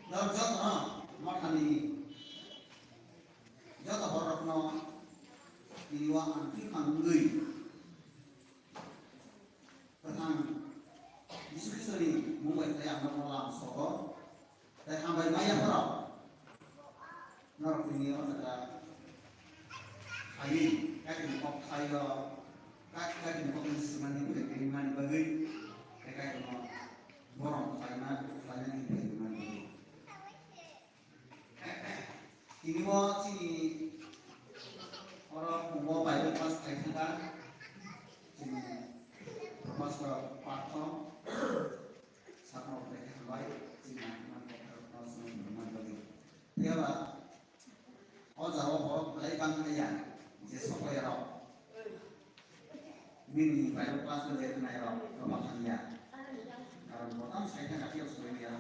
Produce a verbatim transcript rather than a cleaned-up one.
Norok jotono mothani joto borokno tini o ang twi phang wngwi kwthang Jisu Khristoni mung bai khlai ang norokno lam sogo. Tei hambai maya phano norok tini o jaga khlaiwi Kaitorni kok khlaio, Kai-, Kaitorni kokni swimani phai twi mani bagwi tei Kaitorno borom khlaima, khlainani phai twi mani bagwi. Tini o chini oro pungo Bible class khai thangkha. Chini Professor Patho sakno belai khe hambai. Chini man kok no swnam man bagwi. Phiya ba o jaga o borok belai bang ya je sokoya rok. Bini Bible class o je khwnai rok no ma thang ya. Karon bo tam sai thang kha phiya soi ya.